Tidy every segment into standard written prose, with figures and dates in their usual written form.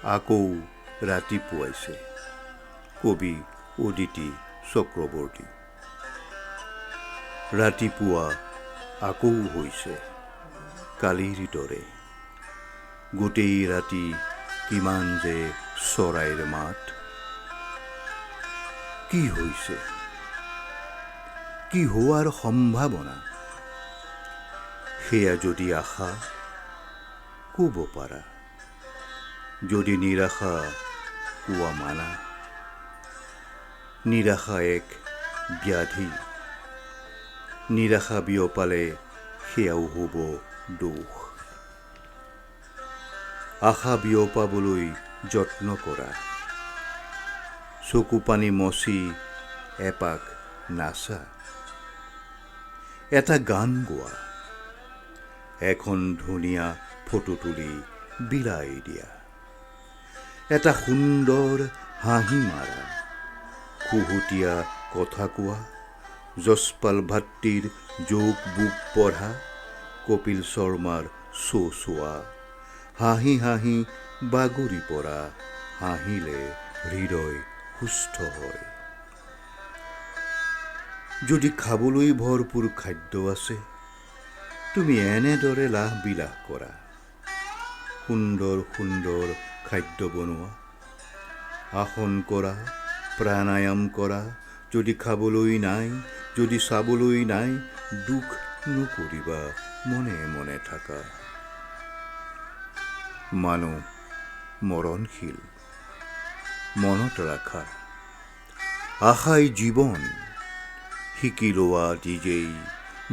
আকৌ ৰাতিপুৱাইছে। কবি অদিতি চক্ৰৱৰ্তী। ৰাতিপুৱা আকৌ হৈছে কালিৰ দৰে। গোটেই ৰাতি কিমান যে চৰাইৰ মাত। কি হৈছে, কি হোৱাৰ সম্ভাৱনা, সেয়া যদি আশা ক'ব পাৰা, যদি নিৰাশা কোৱা মানা। নিৰাশা এক ব্যাধি, নিৰাশা বিয়পালে সেয়াও হ'ব দোষ। আশা বিয়পাবলৈ যত্ন কৰা, চকু পানী মচি এপাক নাচা, এটা গান গোৱা, এখন ধুনীয়া ফটো তুলি বিলাই দিয়া, এটা সুন্দৰ হাঁহি মাৰা, খুহুতীয়া কথা কোৱা, যশপাল ভাট্টিৰ যোগ বুক পঢ়া, কপিল শৰ্মাৰ শ্ব' চোৱা, হাঁহি হাঁহি বাগৰি পৰা, হাঁহিলে হৃদয় সুস্থ হয়। যদি খাবলৈ ভৰপূৰ খাদ্য আছে, তুমি এনেদৰে লাহ বিলাহ কৰা, সুন্দৰ সুন্দৰ খাদ্য বনোৱা, আসন কৰা, প্ৰাণায়াম কৰা। যদি খাবলৈ নাই, যদি চাবলৈ নাই, দুখ নকৰিবা, মনে মনে থাকা। মানুহ মৰণশীল, মনত ৰাখা। আশাই জীৱন, শিকি লোৱা নিজেই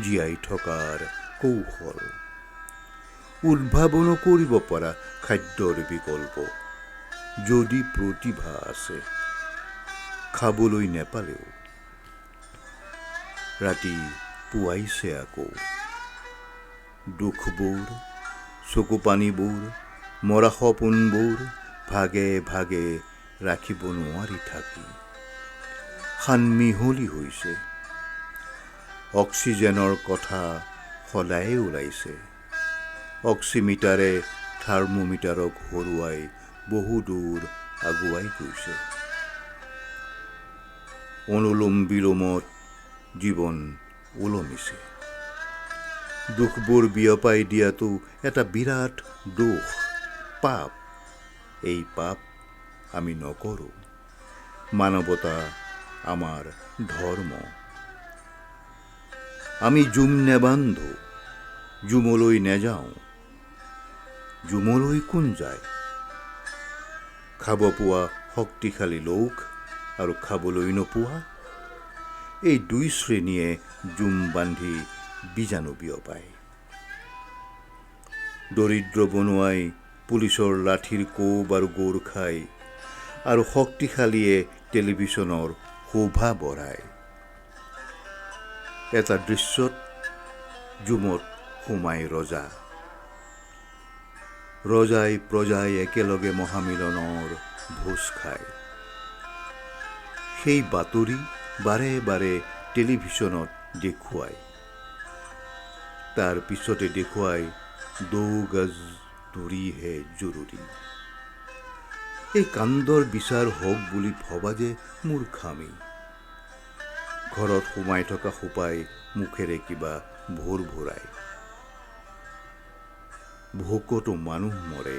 জীয়াই থকাৰ কৌশল। উদ্ভাৱনো কৰিব পৰা খাদ্যৰ বিকল্প, যদি প্ৰতিভা আছে, খাবলৈ নেপালেও। ৰাতি পুৱাইছে আকৌ। দুখবোৰ, চকুপানীবোৰ, মৰা সপোনবোৰ ভাগে ভাগে ৰাখিব নোৱাৰি থাকি সানমিহলি হৈছে। অক্সিজেনৰ কথা সদায়ে ওলাইছে। অক্সিমিটাৰে থাৰ্মোমিটাৰক হৰুৱাই বহু দূৰ আগুৱাই গৈছে। অনুলোম বিলোমত জীৱন ওলমিছে। দুখবোৰ বিয়পাই দিয়াটো এটা বিৰাট দোষ, পাপ। এই পাপ আমি নকৰোঁ। মানৱতা আমাৰ ধৰ্ম। আমি জুম নেবান্ধো, জুমলৈ নেযাওঁ। জুমলৈ কোন যায়? খাব পোৱা শক্তিশালী লোক আৰু খাবলৈ নোপোৱা এই দুই শ্ৰেণীয়ে জুম বান্ধি বীজাণু বিয়পায়। দৰিদ্ৰ বনুৱাই পুলিচৰ লাঠিৰ কোব আৰু গোৰ খায় আৰু শক্তিশালীয়ে টেলিভিছনৰ শোভা বঢ়ায়। এটা দৃশ্যত জুমত সোমাই ৰজা, ৰজাই প্ৰজাই একেলগে মহামিলনৰ ভোজ খায়। সেই বাতৰি বাৰে বাৰে টেলিভিছনত দেখুৱায়। তাৰ পিছতে দেখুৱায় দো গজ দূৰী হে জৰুৰী। এই কাণ্ডৰ বিচাৰ হওক বুলি ভবা যে মূৰ্খামি। ঘৰত সোমাই থকা সোপাই মুখেৰে কিবা ভোৰ ভোৰাই। ভোকতো মানুহ মৰে।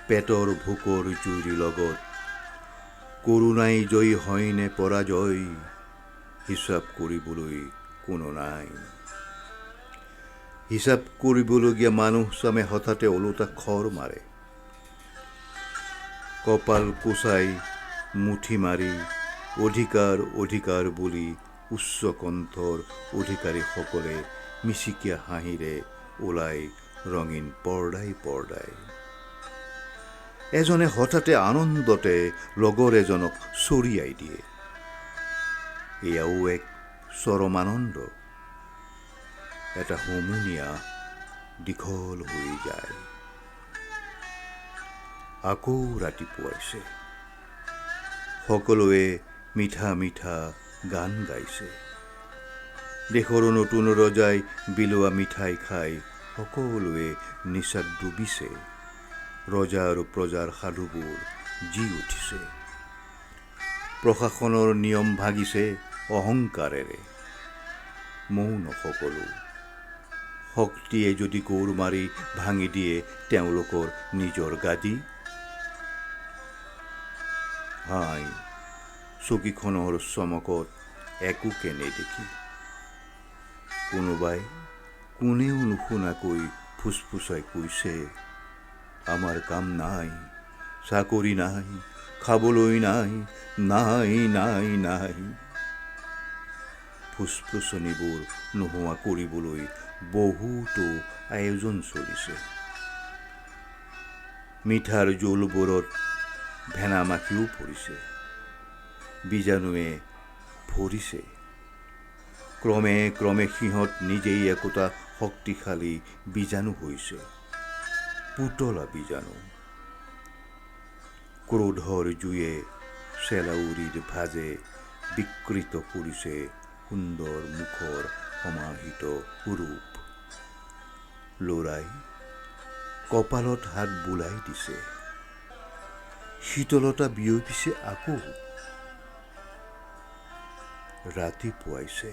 পেটৰ ভোকৰ জুইৰ লগত কৰোণাই জয়ী হয় নে পৰাজয়, হিচাপ কৰিবলৈ কোনো নাই। হিচাপ কৰিবলগীয়া মানুহ চামে হঠাতে ওলোটা খৰ মাৰে। কপাল কোচাই মুঠি মাৰি অধিকাৰ অধিকাৰ বুলি উচ্চ কণ্ঠৰ অধিকাৰীসকলে মিচিকীয়া হাঁহিৰে ওলাই ৰঙীন পৰ্দাই পৰ্দাই। এজনে হঠাতে আনন্দতে লগৰ এজনক চৰিয়াই দিয়ে। এয়াও এক চৰম আনন্দ। এটা হুমুনিয়া দীঘল হৈ যায়। আকৌ ৰাতিপুৱাইছে। সকলোৱে মিঠা মিঠা গান গাইছে। দেশৰ নতুন ৰজাই বিলোৱা মিঠাই খাই সকলোৱে নিচাত ডুবিছে। ৰজা আৰু প্ৰজাৰ সাধুবোৰ জি উঠিছে। প্ৰশাসনৰ নিয়ম ভাগিছে অহংকাৰেৰে। মৌন সকলো। শক্তিয়ে যদি গোৰ মাৰি ভাঙি দিয়ে তেওঁলোকৰ নিজৰ গাদী। হায়, চকীখনৰ চমকত একোকে নেদেখি। কোনোবাই কোনেও নুশুনাকৈ ফুচফুচাই কৈছে, আমাৰ কাম নাই, চাকৰি নাই, খাবলৈ নাই, নাই নাই নাই। ফুচফুচনিবোৰ নোহোৱা কৰিবলৈ বহুতো আয়োজন চলিছে। মিঠাৰ জোলবোৰত ভেনা মাখিও পৰিছে, বীজাণুৱে ভৰিছে। ক্ৰমে ক্ৰমে সিহঁত নিজেই একোটা শক্তিশালী বীজাণু হৈছে, পুতলা বীজাণু। ক্ৰোধৰ জুয়ে চেলাউৰিৰ ভাজে বিকৃত কৰিছে সুন্দৰ মুখৰ সমাহিত ৰূপ। ল'ৰাই কপালত হাত বুলাই দিছে, শীতলতা বিয়পিছে আকৌ। ৰাতিপুৱাইছে।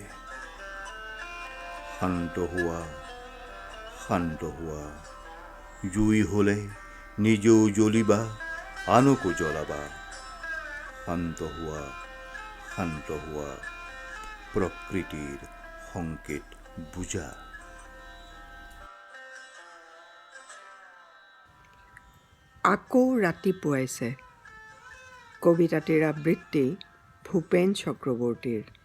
শান্ত হোৱা, শান্ত হোৱা। জুই হ'লে নিজেও জ্বলিবা, আনকো জ্বলাবা। শান্ত হোৱা, শান্ত হোৱা, প্ৰকৃতিৰ সংকেত বুজা। আকৌ ৰাতিপুৱাইছে। কবিতাটিৰ আবৃত্তি ভূপেন চক্ৰৱৰ্তীৰ।